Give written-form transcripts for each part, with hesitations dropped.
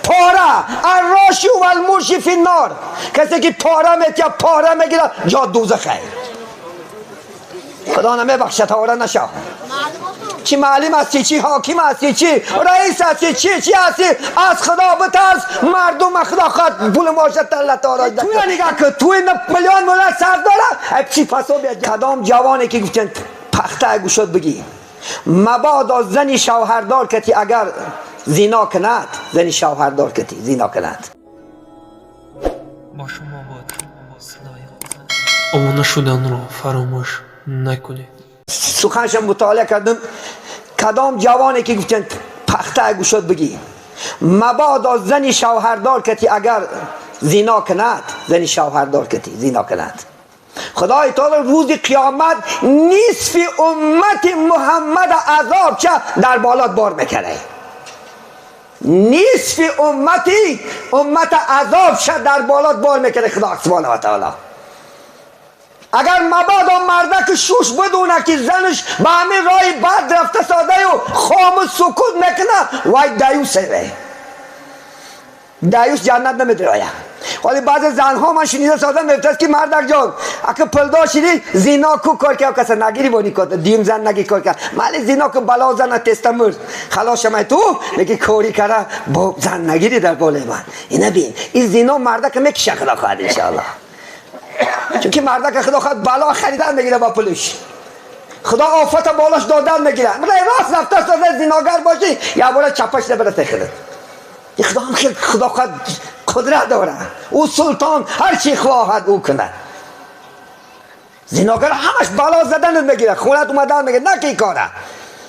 پاره الراشی و المرشی فی النار. کسی که پاره میتیا پاره میگیره جا دوزخه. خدا نمیبخشه تا نشه. چی معلم هستی، چی حاکم هستی، چی رئیس هستی، چی چی هستی، از خدا بترس. مردم خدا خود پول ماشت الله تعالی توی نگاه که توی میلیون ملت سر داره چی پسو بیاد. کدام جوانی که گفتن پخته گوشت بگی مبادا زنی شوهردار کتی اگر زینا کند، زنی شوهردار کتی زینا کند. با شما بود صدای обуна шуданро фаромӯш накунед. سخنش مطالعه کردم. کدام جوانی که گفتن پخته گوشت بگی مبادا زنی شوهردار کتی اگر زینا کند، زنی شوهردار کتی زینا کند. خدای تعالی روز قیامت نصف امت محمد عذاب چه در بالات بار میکنه. نصف امتی امت عذاب چه در بالات بار میکنه خدا سبحانه و تعالی. اگر مبادا مردک شوش بدونه که زنش به همین راه بد رفته ساده و خاموش سکوت میکنه، وای دیوسه، دیوس جنت نمیدراید. ولی بعض زنها من شنیده ساده میفته که مردک جان اگه پلدار شدی زینا کو کار که کس نگیری بانی کار دیم زن نگی کار کرد مالی زینا کو بلا زن تست مرد خلاص شما تو میگی کوری کرا با زن نگیری در بالای من. اینا ببین این زینا مردک میکشه خدا خواهد ان شاء الله. چون که مردک خدا خواهد بلا خریدن میگیره با پولش، خدا آفت بالاش دادن میگیره. راست رفته ساده زیناگر باشی یا بالا چپش نبرسه خودت. خدا هم خیلی خدا خواهد قدرت داره، او سلطان هر چی خواهد او کنه. زیناگر همش بلا زدن میگیره، خونت اومدن میگیره، نه که کاره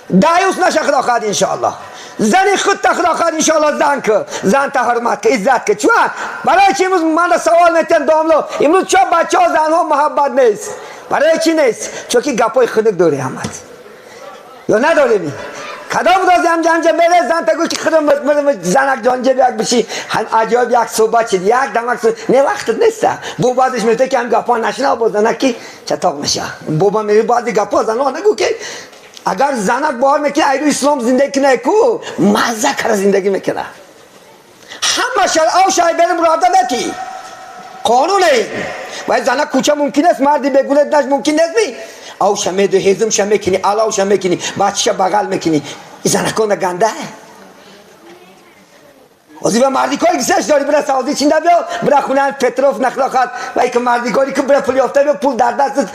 دیوس نشه خدا خواهد انشاءالله. زنی خود تا خدا خواهد انشاءالله زن که زن تا حرمت که عزت که. چون برای چی امروز من سوال میتن داملو امروز چرا بچه ها زنها محبت نیست؟ برای چی نیست؟ چون که گپای خنک داری همت یا نداری. کدام روز هم جنجه بره زن تا گوش که خودم زنک جانجه یک بشی هم عجایب یک صحبت شد یک دمک صحبت نه وقت نیست. بو بعدش میفته که هم گپا نشنا با زنک کی چطاق میشه. بابا میگه بعضی گپا زنها نگو که اگر زنک بار میکنه ایرو اسلام زندگی کنه کو مزه کرده زندگی میکنه. همه شر او شای برم راده بتی قانونه و زنک کوچه ممکن است مردی بگوله نش ممکن نیست می او شمه هزم شمه کنی علاو شمه کنی بچه بغل میکنی این زنکان گنده وظیفه مردی کاری که سرش داری برا سعودی چینده بیا برا خونه پتروف نخلاقات و ایک مردی کاری که برا پول یافته بیا پول در دست.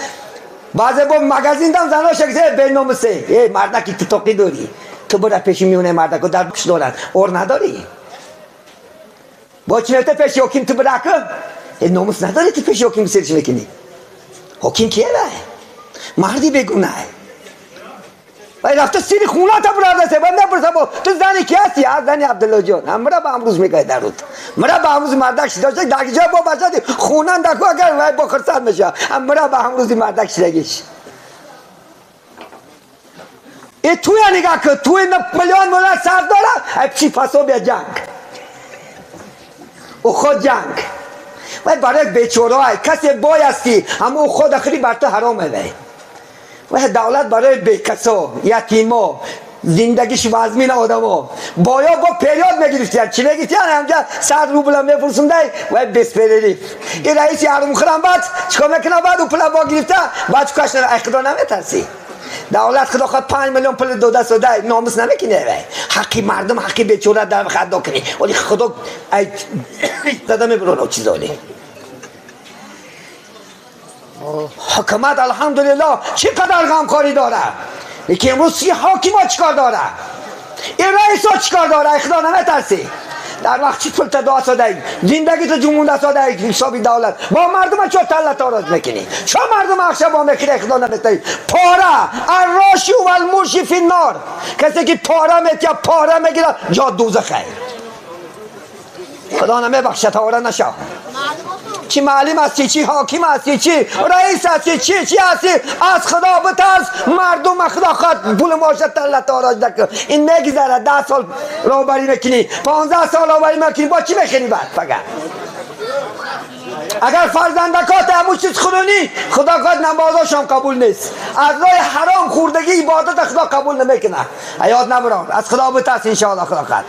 بعضی با مگازین دم زنها شکسته به ناموسه ای مردکی تو تاقی داری تو برا پیش میونه مردکو در کش دارن اور نداری با چی نفته پیش حکیم تو برا که ناموس نداری تو پیش حکیم سرش میکنی. حکیم کیه بای؟ مردی بگونه وای رفته سری خونه تا برا دسته من نپرسم با تو زنی کی هستی؟ زنی عبدالله جان هم مرا به امروز میگه درود مرا به امروز مردک داشته در جا با بچه خونه دکو اگر وای با خرسند میشه هم مرا به امروز مردک شدگیش. ای توی نگاه که توی میلیون ملت سر داره چی پسو بیا جنگ او خود جنگ وای برای بیچاره کسی بایستی هم او خود اخری بر تو حرامه وای و دولت برای بیکسا یتیما زندگیش وزمین آدما بایا با پریاد میگرفتن چی میگرفتن همجا 100 روبل میفرستوندن و 20 پریف این رئیس یارم خرم بعد چیکار میکنه بعد او پول با گرفته بعد چیکارش نه خدا نمیترسی دولت خدا خود 5 میلیون پول داده ساده ناموس نمیکنه وای حقی مردم حقی بیچاره در خدا کنی ولی خدا ای داده میبرونه چیزالی. حکومت الحمدلله چقدر غمخواری داره یکی امروز سی حاکم چیکار داره این رئیس ها چیکار داره خدا نمیترسی در وقت چی پول تا دعا ساده زندگی تو جمونده ساده حسابی دولت با مردم چه تله تاراج میکنی چه مردم اخشه با میکنی خدا نمیترسی. پاره الراشی و المرشی فی النار. کسی که پاره میتیا پاره میگیره جا دوزخه. خدا نمیبخشه تا نشه. چی معلم هستی، چی حاکم هستی، چی رئیس هستی، چی چی هستی، از خدا بترس. مردم خدا خود پول ماشت الله تاراج نکن. این میگذره 10 سال راهبری میکنی 15 سال راهبری میکنی با چی میخونی بعد فقط اگر فرزندکات همون چیز خورونی خدا خود نمازاش هم قبول نیست. از راه حرام خوردگی عبادت خدا قبول نمیکنه. ایاد نبران از خدا بترس ان شاء الله خدا خود.